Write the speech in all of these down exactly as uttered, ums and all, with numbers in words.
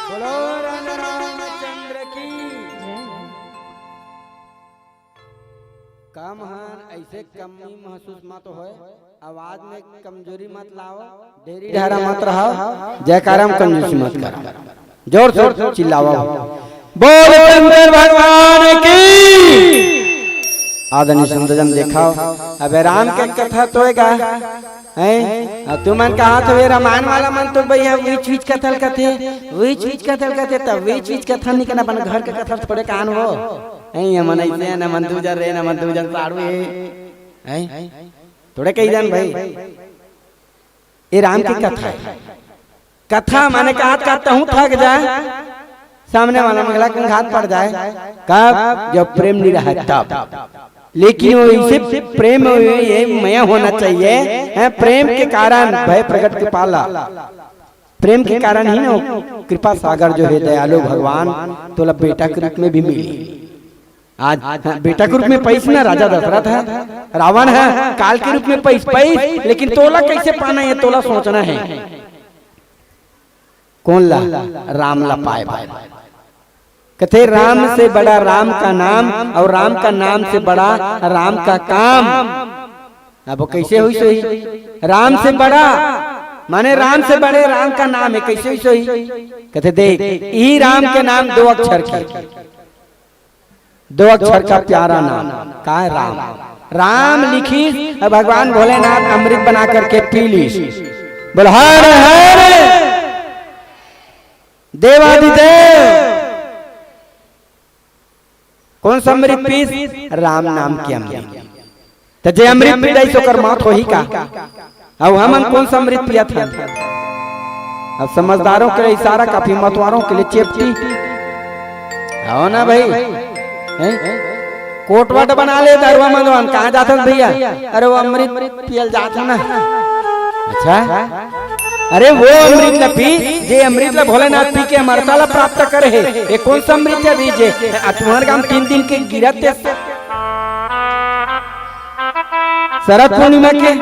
बोलो राजा रामचंद्र की। का महन, ऐसे कमी महसूस मत होय, आवाज में कमजोरी मत लाओ, ढेरी ढारा मत रहो, जयकारा में कंजूसी मत करो, जोर से चिल्लाओ, बोल शंकर भगवान की। आदरणीय संतजन, देखो, अबे राम के कथा तो एगा, हैं? अउ तुमन कहा तो ये रामायण वाला मन तो भैया वीच वीच कथा ल कथे, वीच वीच कथा ल कथे, तब वीच वीच कथा निकन अपन घर के कथा थोड़े कान हो, हैं? ये मन ऐसे है, न मन दूजन रे, न मन दूजन साड़ू है, हैं? थोड़े कही जान भाई, ये राम की कथा है। कथा माने कहा, कहा तहूँ थक जाए, सामने वाला मंगला कंघात पड़ जाए, कब? जब प्रेम नहीं रहा तब। लेकिन वो इसे प्रेम, ये मया होना चाहिए, हैं? प्रेम के कारण भय प्रगट के पाला, प्रेम के कारण ही ना कृपा सागर जो है दयालु भगवान तोला बेटा के रूप में भी मिली। आज, हाँ, बेटा के रूप में पैस ना राजा दशरथ है, रावण है, काल के रूप में पैस, पैस, लेकिन तोला कैसे पाना है, तोला सोचना है। कौन ला? राम ला पाए भाई। कथे राम से बड़ा राम का नाम और राम का नाम से बड़ा राम का काम। अब वो कैसे होई सोई? राम से बड़ा माने राम से बड़े राम का नाम है, कैसे होई सोई? कथे देख, ई राम के नाम दो अक्षर के। दो अक्षर का प्यारा नाम, का है? राम। राम लिखिस अउ भगवान भोलेनाथ अमृत बना करके पी लिस। बोल, हर हर देवादिदेव। कोन सा अमृत पीस? राम नाम के अमृत। त जे अमृत पी डारिस ओकर मौत होही का? अउ हमन कोन सा अमृत पियत हन? अब समझदारों के लिए इशारा, काफी मतवारों के लिए चेपटी। आओ ना भाई, हैं? कोट वट बना ले, दरुआ मंदवान, कहाँ जात हस भैया? अरे वो अमृत पियल जात हन ना। अच्छा, अरे वो अमृत ल पी, जे अमृत ल भोलेनाथ पी के अमरता ल प्राप्त करे हे। ये कोन सा अमृत हे अभी जे? आ तुम्हार गांव तीन दिन के गिरत हे। शरद पूर्णिमा के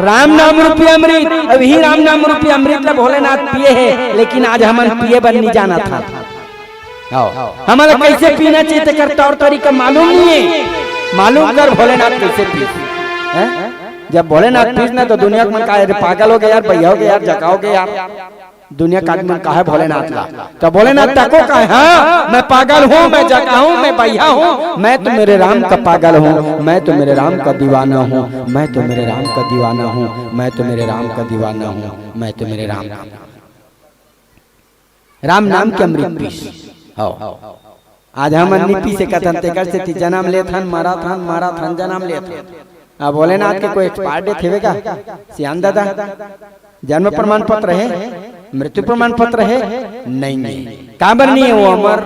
राम नाम रूपी अमृत, अभी राम नाम रूपी अमृत ल भोलेनाथ पिए हे, लेकिन आज हमन पिए बर नहीं जानत हन। आओ, हमन ला कैसे पीना चाहिए, तेकर तौर तरीका मालूम नहीं है। मालूम कर भोलेनाथ कैसे पी, हैं? जब भोलेनाथ पीस ना, तो दुनिया के मन का, "अरे पागल हो गया यार, बइहा हो गया यार, जका हो गया यार।" दुनिया का आदमी मन कहे भोलेनाथ ला, तो भोलेनाथ तको कहे, "हाँ, मैं पागल हूँ, मैं जका हूँ, मैं बइहा हूँ, मैं तो मेरे राम का पागल हूँ, मैं तो मेरे राम का दीवाना हूँ, मैं तो मेरे राम का दीवाना हूँ, मैं तो मेरे राम का दीवाना हूँ, मैं तो मेरे राम का।" राम नाम के अमृत पीस। हव। आज हमन नी पी सकत हन, तेकर सेती जनम लेत हन, मरत हन, मरत हन, जनम लेत हन। अब भोलेनाथ के कोई एक्सपायर डेट हेवे का? सियान दादा, जन्म प्रमाण पत्र हे, मृत्यु प्रमाण पत्र हे, नहीं हे। काबर नहीं हे? वो अमर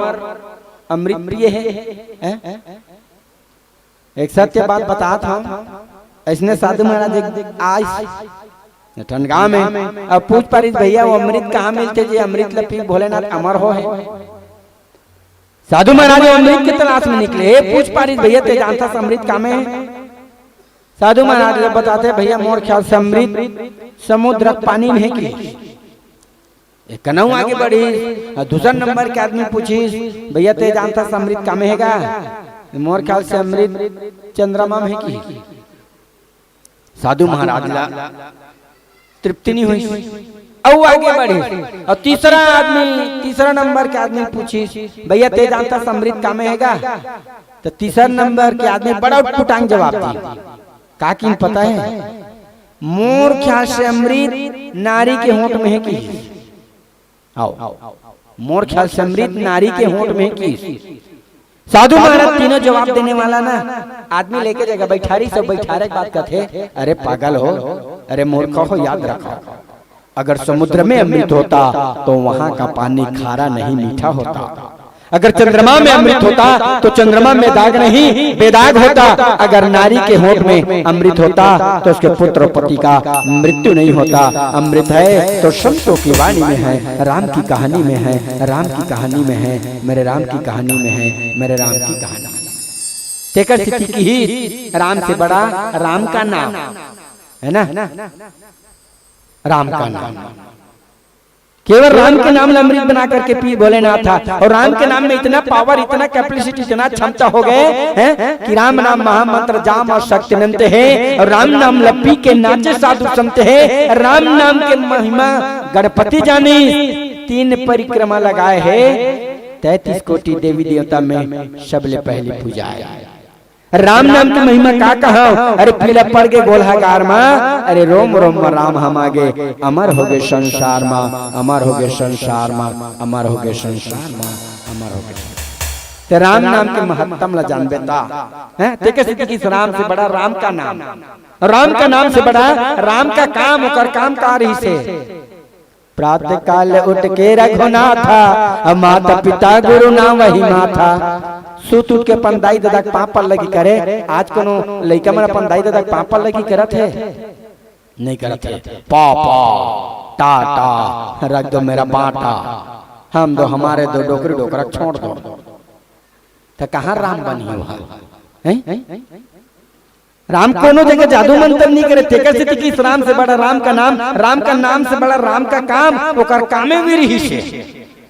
अमृत प्रिय हे, हैं? एक सत्य बात बतात हंव, अइसने साधु महाराज एक आइस ठन गांव में, अब पूछ पारिस, "भैया, वो अमृत कहाँ मिलथे, जे अमृत ल पी भोलेनाथ अमर हो हे?" साधु महाराज वो अमृत के तलाश में निकले, हे पूछ पारिस, "भैया, ते जानथस अमृत कामे हे?" साधु महाराज ल बताथे, "भैया, मोर ख्याल से अमृत समुद्र के पानी में हे कि?" एक कनऊ आगे बढ़िस, अउ दूसर नंबर के आदमी पूछिस, "भैया, ते जानथस अमृत कामे हे गा?" "मोर ख्याल से अमृत चंद्रमा में हे कि?" साधु महाराज ला तृप्ति नहीं होइस, अउ आगे बढ़िस, अउ तीसरा आदमी, तीसरा नंबर के आदमी पूछिस, "भैया, ते जानथस अमृत कामे हे गा?" त तीसर नंबर के आदमी बड़ा उटपुटांग जवाब दिस, "का किन पता हे?" "मोर ख्याल से अमृत नारी के होंठ में हे," किहिस। आओ, "मोर ख्याल से अमृत नारी के होंठ में हे," किहिस। साधु महाराज तीनों जवाब देने वाला ना आदमी ल एके जगह बइठारिस, सब बइठारे के बाद कथे, "अरे पागल हो, अरे मूर्ख हो, याद रखो, अगर समुद्र में अमृत होता तो वहां का पानी खारा नहीं मीठा होता।" अगर चंद्रमा में अमृत होता तो चंद्रमा में दाग नहीं, बेदाग होता। अगर नारी के होंठ में अमृत होता तो उसके पुत्र और पति का मृत्यु नहीं होता। अमृत है तो संतों की वाणी में है, राम की कहानी में है, राम की कहानी में है, मेरे राम की कहानी में है, मेरे राम की कहानी में। तेकर सेती किहिस, राम से बड़ा राम का नाम, है ना? राम का नाम। केवल राम के नाम ला अमृत बना करके पी भोलेनाथ ह। और राम के नाम में इतना पावर, इतना कैपेसिटी, इतना क्षमता हो गए हैं कि राम नाम महामंत्र जाम अउ शक्ति अनंत हे। और राम नाम ला पी के नाचे साधु संत हे। राम नाम के महिमा गणपति जानिस, तीन परिक्रमा लगाए हे, तैंतीस कोटि देवी देवता में सबले पहली पूजा हे। राम नाम के महिमा का कहंव? अरे पीला पड़ गे गोल्हागार मा, अरे रोम रोम मा राम हमा गे, अमर हो गे संसार मा, अमर हो गे संसार मा, अमर हो गे संसार मा, अमर हो गे। त राम नाम के महत्तम ला जानबे ता, हैं? तेकर सेती किहिस राम से बड़ा राम का नाम, राम का नाम से बड़ा राम का काम, ओकर काम का रहिस हे? प्रातः काल उठ के रघुनाथा, अब माता पिता गुरु नावहि माथा। सुत उठ के अपन दाई ददा के पाँव पल्लगी करे। आज कोनो लइका मन अपन दाई ददा के पाँव पल्लगी करत हे? नहीं करत हे। पापा, टाटा, रख दो मेरा बाटा, हम दो हमारे दो, डोकरी डोकरा छोड़ दो। त कहाँ राम बनही वहाँ? हैं? राम कोनो जगह जादू मंत्र नहीं करे, तेकर सेती किहिस राम से बड़ा राम का नाम, राम का नाम से बड़ा राम का काम, ओकर कामे भी रहिस हे,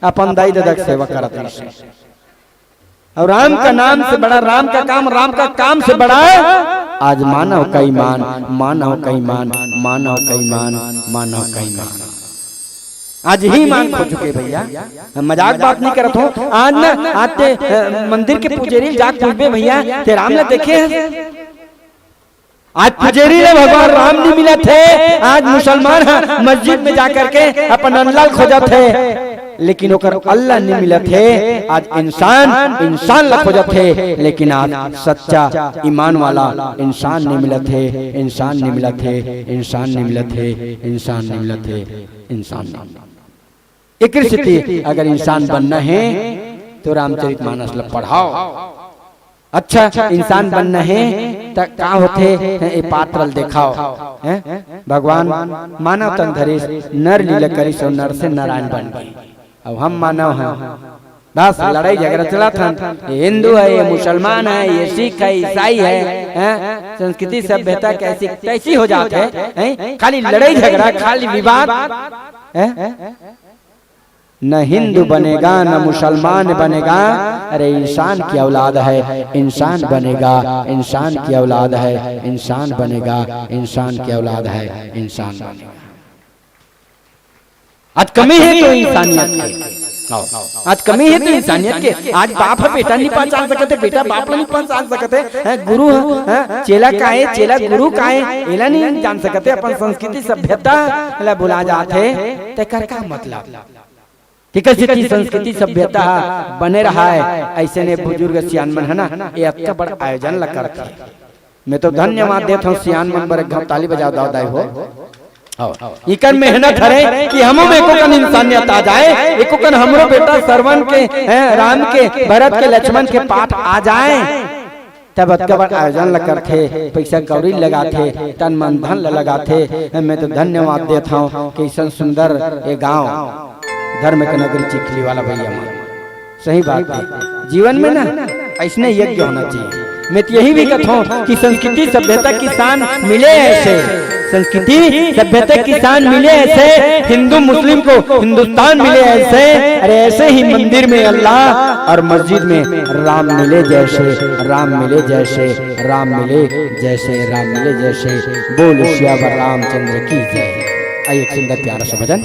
अपन दाई ददा के सेवा करत रहिस हे। और राम का नाम से बड़ा राम का काम, राम का काम से बड़ा आज मानव का ईमान, मानव का ईमान, मानव का ईमान, मानव का ईमान। आज ही ईमान खो चुके भैया। हम मजाक बात नहीं करत हों। आज ना, आज ते, अ, मंदिर के पुजेरी ल जाके पूछबे, "भैया, ते राम ला देखे हस?" आज पुजेरी ले भगवान राम नहीं मिलत हे, आज मुसलमान ह मस्जिद में जा करके अपन अल्लाह ल खोजत हे, लेकिन ओकर अल्लाह नहीं मिलत हे। आज इंसान इंसान ला खोजत हे, लेकिन आज सच्चा ईमान वाला इंसान नहीं मिलत हे, इंसान नहीं मिलत हे, इंसान नहीं मिलत हे, इंसान नहीं मिलत हे, इंसान नहीं मिलत। एकर सेती अगर इंसान बनना हे तो रामचरित मानस ल पढ़व। अच्छा, इंसान बनना हे त का होथे? ए पात्र ल देखव, हैं? भगवान मानव तन धरिस, नर लीला करिस अउ नर से नारायण बन गे। अब हम मानव हन, बस लड़ाई झगड़ा चलत हन, ये हिंदू है, ये मुसलमान है, ये सिख है, ईसाई है, हैं? संस्कृति सभ्यता कैसी तैसी हो जात हे, हैं? खाली लड़ाई झगड़ा, खाली विवाद, हैं? न हिंदू बनेगा, न मुसलमान बनेगा। अरे, इंसान की औलाद है, इंसान बनेगा, इंसान की औलाद है, इंसान बनेगा, इंसान की औलाद है, इंसान बनेगा। आज कमी हे तो इंसानियत के। आज कमी हे तो इंसानियत के। आज बाप ह बेटा नहीं पहचान सकत हे, बेटा बाप ला नहीं पहचान सकत हे, हैं, गुरु ह, हैं, चेला का हे, चेला गुरु का हे, एला नहीं जान सकत हे, अपन संस्कृति सभ्यता ला भुला जात हे, तेकर का मतलब? तेकर सेती संस्कृति सभ्यता ह बने रहा हे। अइसने बुजुर्ग सियान मन ह ना, ये अतका बड़ आयोजन ला करथे। मैं तो धन्यवाद देत हंव सियान मन बर, एक घांव ताली बजाव दाव दाई हो। हव। इकर मेहनत हरे कि हमो में एको कन इंसानियत आ जाए, एको कन हमरो बेटा सरवन के, हैं, राम के, भरत के, लक्ष्मण के पाठ आ जाए। तब अतका बड़ आयोजन ल करथे, पइसा कौड़ी लगाथे, तन मन धन ल लगाथे। मैं तो धन्यवाद देत हंव कि अइसन सुंदर ये गांव, धर्म के नगरी चिखली वाला भैया मन। सही बात हे, जीवन में ना अइसने यज्ञ होना चाहिए। मैं तो यही भी कथों कि संस्कृति सभ्यता किसान मिले ऐसे, संस्कृति सभ्यता किसान मिले ऐसे, हिंदू मुस्लिम को हिंदुस्तान मिले ऐसे। अरे, ऐसे ही मंदिर में अल्लाह और मस्जिद में राम मिले जैसे, राम मिले जैसे, राम मिले जैसे, राम मिले जैसे। बोल सियावर रामचंद्र की जय। आइए, एक सुंदर प्यारा सा भजन।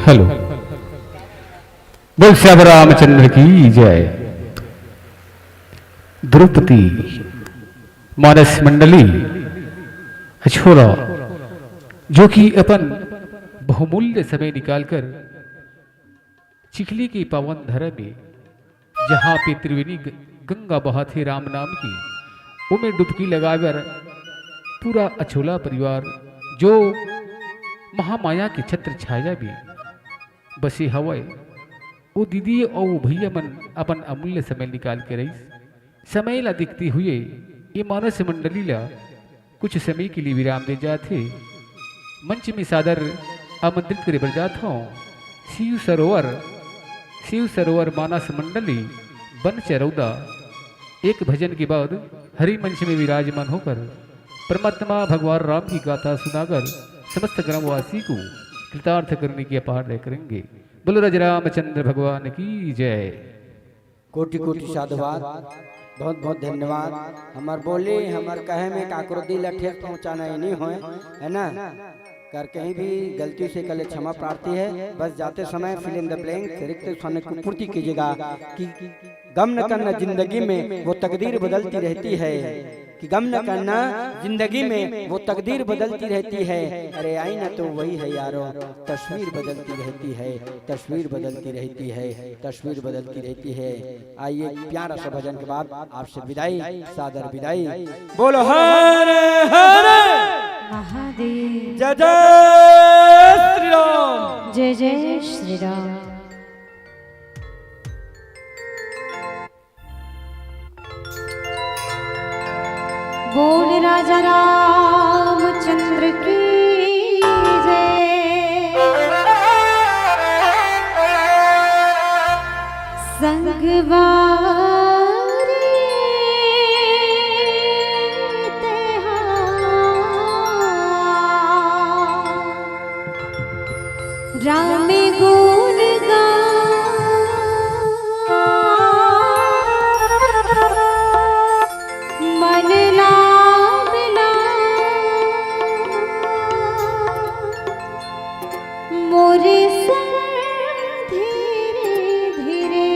हेलो, बोल सियावर रामचंद्र की जय। द्रौपदी, मानस मंडली, अछोरा, जो कि अपन बहुमूल्य समय निकालकर चिखली के पावन धरा में, जहाँ पे त्रिवेणी ग-, गंगा बहत हे राम नाम की, ओमे डुबकी लगाए बर पूरा अछोला परिवार, जो महामाया के छत्र छाया में बसे हवय, ओ दीदी अउ भैया मन अपन अमूल्य समय निकाल के रहिस। समय ला देखते हुए ये मानस मंडली ला कुछ समय के लिए विराम दे जात हे। मंच में सादर आमंत्रित करे बर जात हौं शिव सरोवर, शिव सरोवर मानस मंडली बन चरौदा। एक भजन के बाद हरि मंच में विराजमान होकर परमात्मा भगवान राम की गाथा सुनाकर समस्त ग्रामवासी को कृतार्थ करने की अपार दया करेंगे। बोलो राजा रामचंद्र भगवान की जय। कोटि कोटि साधुवाद, बहुत बहुत धन्यवाद। हमर बोली, हमर कहे में काकरो दिल ला ठेस पहुँचाना ही नहीं होय, है ना? कर कहीं भी गलती से कले क्षमा प्रार्थी है। बस जाते समय fill in the blank, रिक्त स्थान को पूर्ति कीजिएगा कि गम न करना, जिंदगी में वो तकदीर बदलती रहती है, कि गम न करना, जिंदगी में वो तकदीर बदलती रहती है। अरे आईना तो वही है यारो, तस्वीर बदलती रहती है, तस्वीर बदलती रहती है, तस्वीर बदलती रहती है। आइए, एक प्यारा सा भजन के बाद आपसे विदाई, सादर विदाई। बोलो हर हर महादेव। जय जय श्री राम। जय जय श्री राम। बोल राजा रामचंद्र की जय। संगवारी तेहार राम गुण गान मोरे संग धीरे धीरे।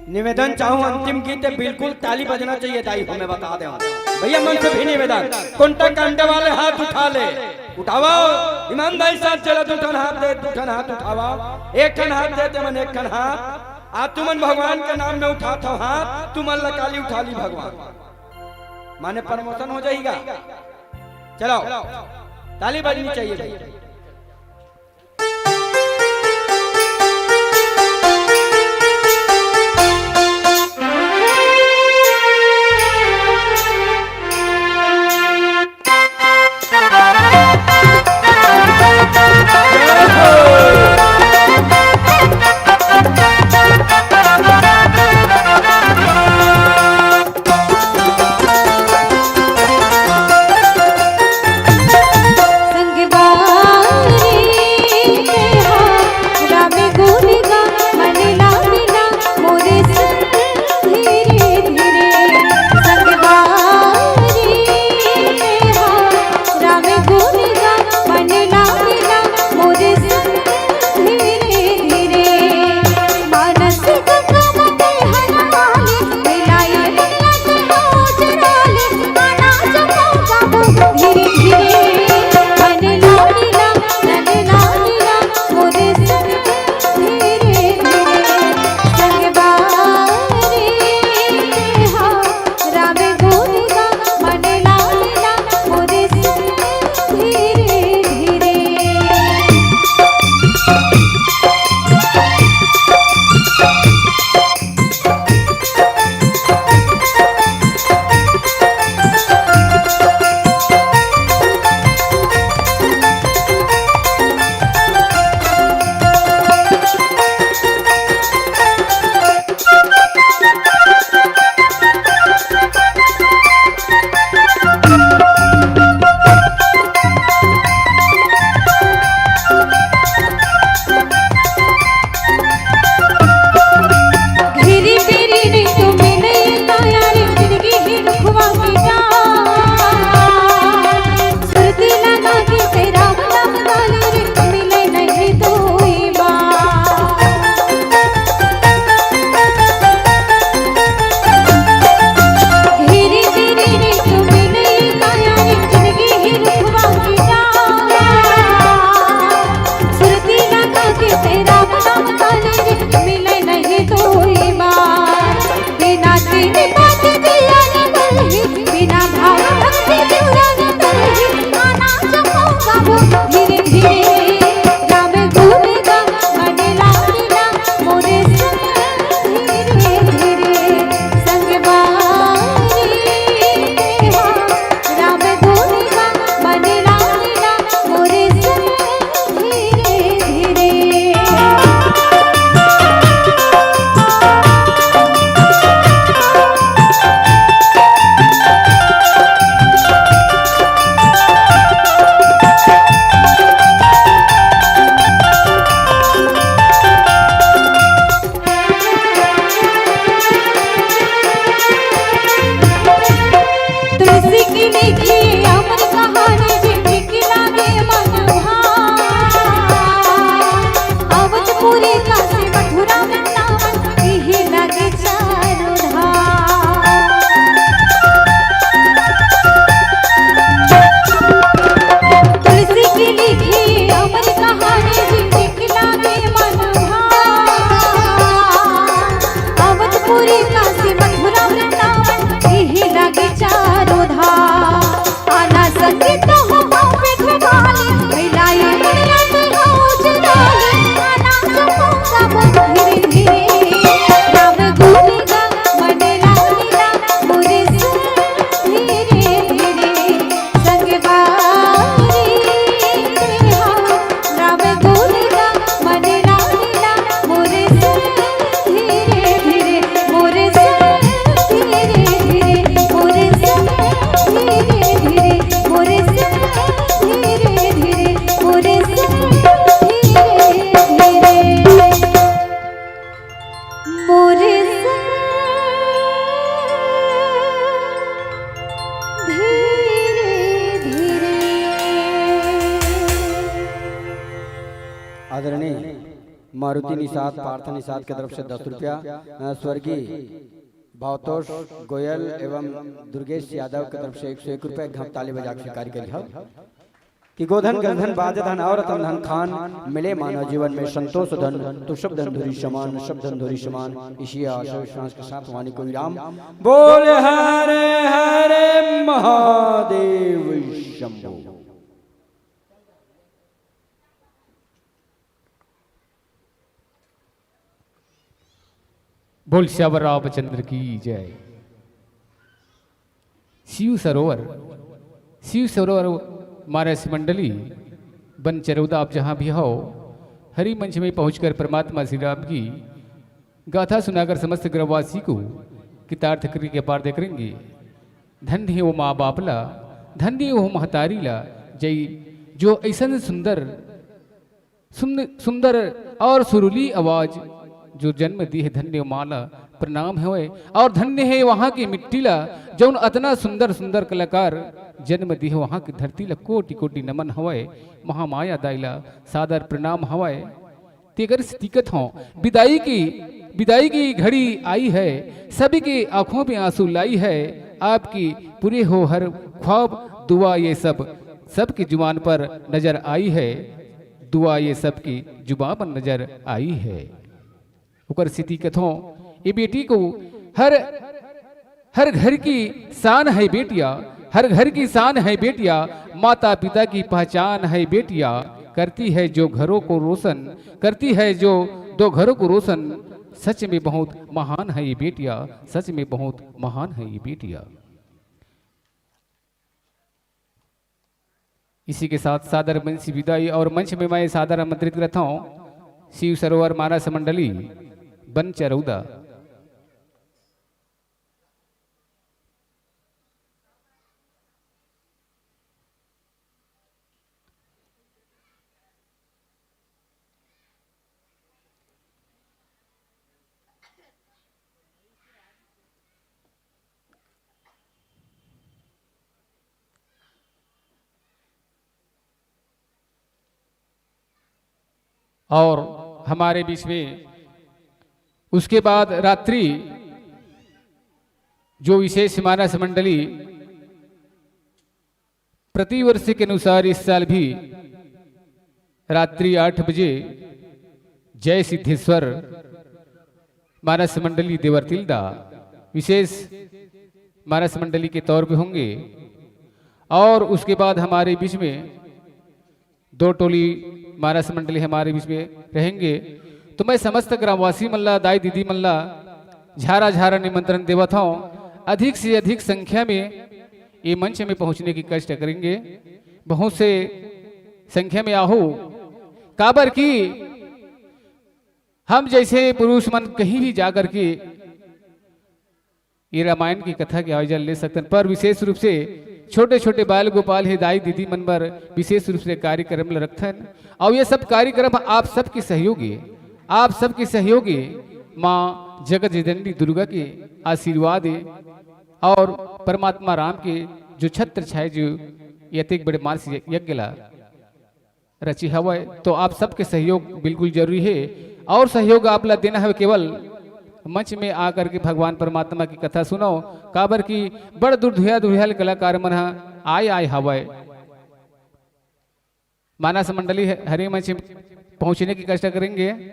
निवेदन चाहूं, अंतिम गीत है, बिल्कुल ताली बजना चाहिए दाई, हमें बता दे भैया, मन से भी निवेदन। कोंटा कांटे वाले हाथ उठा ले, उठावा। ईमानदारी साथ चला, दू ठन हाथ दे, दू ठन हाथ उठावा, एक ठन हाथ दे, ते मन एक ठन हाथ। आ तुमन भगवान के नाम में उठात हो हाथ, तुमन ला काली उठा ली भगवान, माने प्रमोशन हो जाएगा। चलो, ताली बजनी चाहिए भाई। आदरणीय मारुति निषाद, पार्थ निषाद के तरफ से दस रुपया, अ, स्वर्गीय भावतोष गोयल एवं दुर्गेश यादव के तरफ से एक सौ एक रुपया, एक घाप ताली बजा के स्वीकार करी हो। कि गोधन गजधन बाजधन और रतन धन खान, मिले मानव जीवन में संतोष धन, तो सब धन धुरी समान, सब धन धुरी समान। इसी आशा विश्वास के साथ वाणी को विराम। बोल हरे हरे महादेव शंभो। बोल सियावर रामचंद्र की जय। शिव सरोवर, शिव सरोवर मानस मंडली, बन चरौदा, आप जहाँ भी हो, हरि मंच में पहुँचकर परमात्मा श्री राम की गाथा सुनाकर समस्त ग्रहवासी को कृतार्थ करके पार दे करेंगे। धन्य हो माँ बाप ला, धन्य हो महतारी ला, जय जो ऐसन सुंदर सुन-, सुंदर और सुरीली आवाज जो जन्म दी है, धन्य माँ ला प्रणाम है। और धन्य है वहाँ की मिट्टी ला, जौन अतना सुंदर सुंदर कलाकार जन्म दी है, वहाँ की धरती ला कोटि कोटि नमन हवय। महामाया दाई ला सादर प्रणाम हवय। तेकर से दिखत हों, विदाई की, विदाई की घड़ी आई है, सभी की आंखों में आंसू लाई है। आपकी पूरे हो हर ख्वाब, दुआ ये सब सबकी जुबान पर नजर आई है। दुआ ये सबकी जुबान पर नजर आई है। ओकर सेती कथों, ये बेटी को हर, हर घर की शान है बेटिया, हर घर की शान है बेटिया, माता पिता की पहचान है बेटिया, करती है जो घरों को रोशन, करती है जो दो घरों को रोशन, सच में बहुत महान है ये बेटिया, सच में बहुत महान है ये बेटिया। इसी के साथ सादर मंच से विदाई और मंच में मैं सादर आमंत्रित करता हूँ शिव सरोवर मानस मंडली बन चरौदा। और हमारे बीच में उसके बाद रात्रि जो विशेष मानस मंडली प्रतिवर्ष के अनुसार इस साल भी रात्रि आठ बजे जय सिद्धेश्वर मानस मंडली देवरतिल्दा विशेष मानस मंडली के तौर पे होंगे। और उसके बाद हमारे बीच में दो टोली मानस मंडली हमारे बीच में रहेंगे। तो मैं समस्त ग्रामवासी मन ला, दाई दीदी मन ला झारा झारा निमंत्रण देवत हूँ, अधिक से अधिक संख्या में ये मंच में पहुँचने की कष्ट करेंगे। बहुत से संख्या में आहू, काबर कि हम जैसे पुरुष मन कहीं भी जाकर के ये रामायण की कथा के आयोजन ले सकथन, पर विशेष रूप से छोटे-छोटे बाल गोपाल हे दाई दीदी मन बर विशेष रूप से कार्यक्रम ल रखथन। और ये सब कार्यक्रम आप सबके सहयोगी, आप सबके सहयोगी माँ जगत जननी दुर्गा के आशीर्वाद हे और परमात्मा राम के जो छत्र छाए जो ये अतेक बड़े मानस यज्ञ ला रची हवय, तो आप सबके सहयोग बिल्कुल जरूरी हे। और सहयोग आप ला देना हवे केवल मंच में आकर के भगवान परमात्मा की कथा सुनो, काबर कि बड़ दूर दुरिहा दुरिहा ले कलाकार मन ह आए आए हवय। मानस मंडली ह-, हरे मंच में पहुंचने की कष्ट करेंगे।